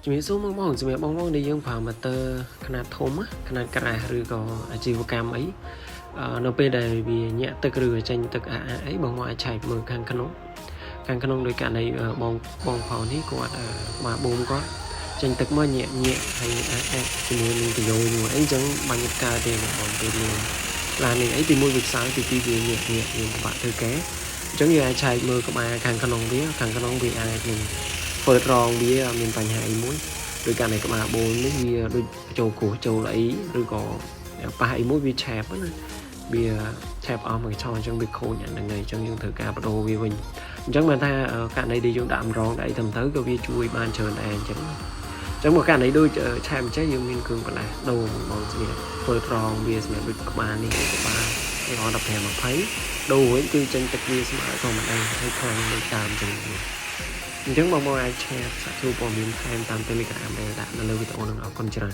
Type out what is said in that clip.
ជំរាបសួរបងបងសម្រាប់បងបងដែលយើងប្រើ motor ខ្នាតធំណាខ្នាតក្រាស់ឬក៏អាជីវកម្មអីនៅពេលដែលវាញាក់ទឹកឬក៏ចេញទឹកអាអាអីបងបងអាចឆែកមើលខាងក្នុងខាងក្នុងដោយករណីបងបងផោនេះគាត់ក្បាលបូមគាត់ចេញទឹកមកញាក់ញាក់ហើយអាអាជាមួយនឹងតយោជាមួយអីអញ្ចឹងបាញ់កើតទេបងបងពេលលឿនឡាននេះអីទីមួយវាខ្សោយទីពីរវាញាក់ញាក់យើងពិបាកធ្វើការអញ្ចឹងយើងអាចឆែកមើលក្បាលខាងក្នុងវាខាងក្នុងវាអាចនឹងហ្វឺតរងវាមានបញ្ហាអីមួយដោយករណីក្បាលបូមនេះវាដូចចូលគ្រោះចូលអីឬក៏ប៉ះអីមួយវាឆាបណាវាឆាបអស់មួយកញ្ឆអញ្ចឹងវាខូចអាហ្នឹងហើយអញ្ចឹងយើងត្រូវការបដូរវាវិញអញ្ចឹងបានថាករណីដែលយើងដាក់ម្រងដាក់អីទៅទៅក៏វាជួយបានច្រើនដែរអញ្ចឹងអញ្ចឹងមកករណីដូចឆាបអញ្ចឹងយើងមានគ្រឿងបន្លាស់ដូរបងសម្រាប់ធ្វើត្រង់វាសម្រាប់ដូចក្បាលនេះក្បាល AR 15 20ដូរវិញគឺចេញទឹកវាស្មើធម្មតាហើយខ្លាំងដូចដើមអញ្ចឹងអញ្ចឹងបងប្អូនអាច chat សាកសួរព័ត៌មានថែមតាម Telegram ដែលដាក់នៅលើវីដេអូនឹងអរគុណច្រើន។